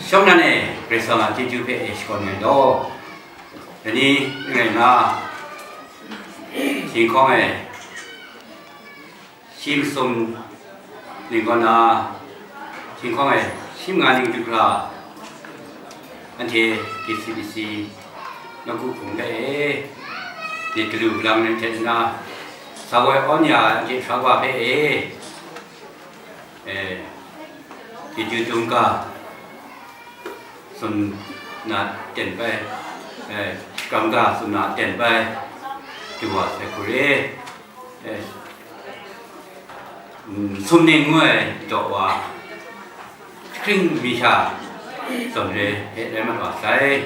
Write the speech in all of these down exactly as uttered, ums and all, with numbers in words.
Shawng nan e, Karai Kasang a chyeju hpe e shakawn ai law, dai ni n rai nna, hkying hkawng e, shi masum ning kaw na, hkying hkawng e, shi manga ning du hkra, anhte K C B C nawku hpung hpe e, myit galu galang rai hte nna, sa woi awn ya ai anhte sara wa hpe e, e, chyeju dum ga tsun na ten bai, e, shakram ga tsun na ten bai, du wa sai hku re. E, mm, sum ning ngu ai daw wa, hkring mi sha zawn re hpe rai mat wa sai.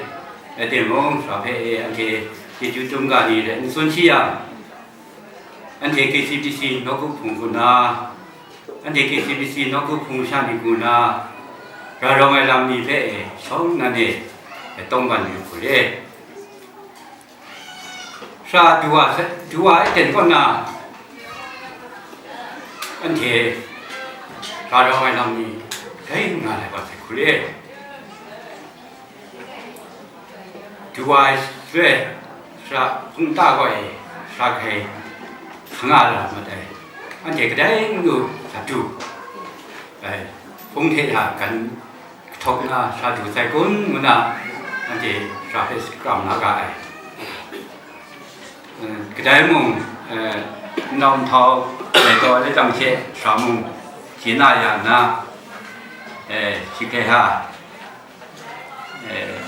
Rai timung, sara hpe e anhte chyeju dum ga ni rai n tsun shi yang, anhte K C B C nawku hpung hku na, anhte K C B C nawku hpung masha ni hku na, ra rawng ai lam ni hpe e shawng nan e, e tawng ban yu hku re. Sara du wa, du wa ai ten kaw na, anhte ra rawng ai lam ni grai nga lai wa sai hku re. Du wa ai shaloi, sara hpung ta gaw e, sara hkai hkanga la mat ai. Anhte kadai n du sa du ai, hpung hte ya gan kahtawk na sara du sai kun ngu na, anhte sara hpe shakram na ga ai. Eh, kadai mung, eh, n nau n htau, eh, taw letang hte sara mung, chye na ya nna, eh, shi hkrai ha, eh,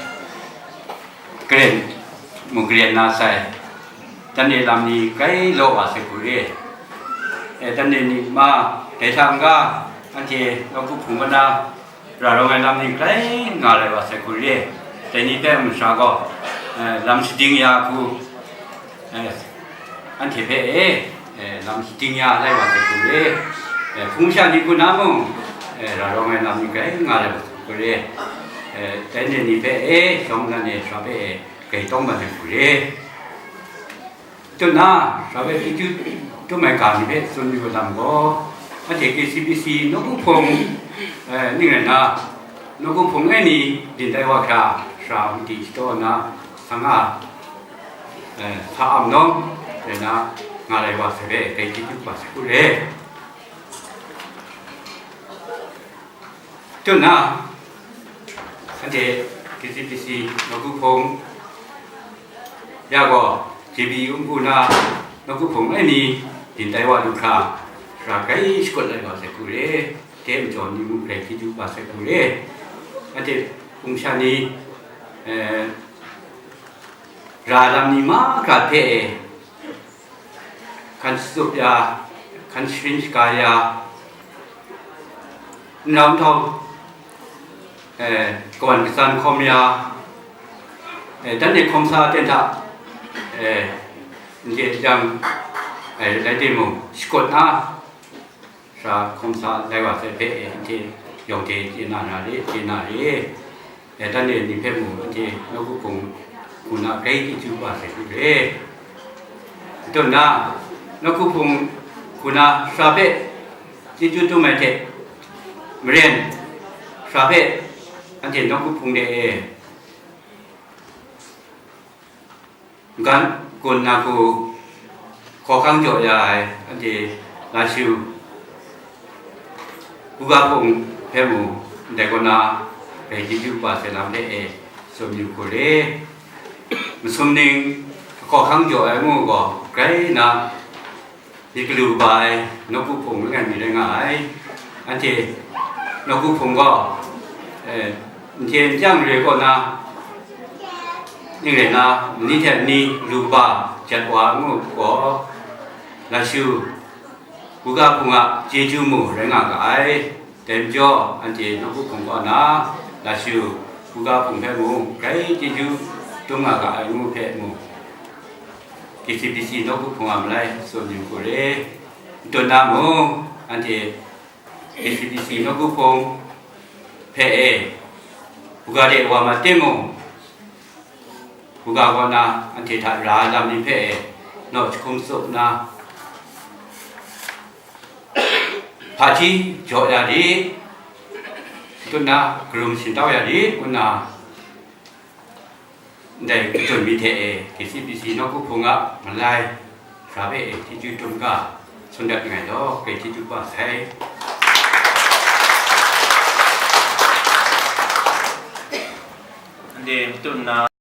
karen, mung karen na sai, dan de lam ni grai law wa sai hku re. Eh, dan de ni ma, dai hta n-ga, anhte nawku hpung kaw na, ra rawng ai lam ni grai nga lai wa sai hku re. Dai ni hpe masha gaw, eh, lam shading ya hku, eh, anhte hpe e, eh, lam shading ya lai wa sai hku re. Eh, hpung masha ni hku na mung, eh, ra rawng ai lam ni grai nga lai wa sai hku re. Eh, dai ni hpe e, shawng nan e, sara hpe e, grai tawng mat ai hku re. Tut na, sara hpe chyeju dum ai ga ni hpe tsun yu ai lam gaw, anhte K C B C nawku hpung, eh, ning rai nna, nawku hpung langai mi dindai wa hkra, sara madi shadaw nna, sa nga, eh, sa am nawng rai nna, nga lai wa sai hpe, grai chyeju wa sai hku re. Tut na, anhte K C B C nawku hpung ya gaw, J B U n-gu na nawku hpung langai mi dindai wa lu hkra, sara grai shakut lai wa sai hku re, dai majaw ni mung grai chyeju wa sai hku re. Anhte hpung masha ni, eh, ra lam ni mahkra hpe e, hkan shatup ya, hkan sharin shaga ya, n nau n htau, eh, kawan katsan hkawm ya, eh, dan de hkawm sa ten hta, eh, n chye n jang, eh, rai timung, shakut na, sara hkawm sa lai wa sai hpe, eh, anhte yawng hte chye na na re, chye na re. Eh, dan de ni hpe mung, anhte nawku hpung hku na grai chyeju wa sai hku re. Tut na, nawku hpung hku na sara hpe chyeju dum ai hte maren, sara hpe anhte nawku hpung de e, Gan gun na hku hkawhkang jaw ya ai, anhte Lashu, Buga hpung hpe mung, ndai kaw na grai chyeju wa sai lam hpe e tsun yu hku re. Masum ning hkawhkang jaw ai ngu gaw, grai na, myit galu ba ai nawku hpung langai mi rai nga ai. Anhte nawku hpung gaw, eh, n hte n jang re kaw na, ning rai na, ni hte ni lu ba jat wa ngu gaw, Lashu, Buga hpung a chyeju mu rai nga ga ai. Dai majaw, anhte nawku hpung kaw na, Lashu, Buga hpung hpe mung, grai chyeju dum nga ga ai ngu hpe mung, K C B C nawku hpung a malai tsun yu hku re. N tut na mung, anhte K C B C nawku hpung hpe e, Buga de wa ma timung, Buga kaw na anhte hta ra lam ni hpe e, naw jahkum tsup nna, hpaji jaw ya di, Tut nna, karum sintau ya lit, ngu nna, ndai katun mi hte e, K C B C nawku hpung a malai sa hpe e, chyeju dum ga, tsun dat nngai law, grai chyeju kaba sai. Ndai matut nna,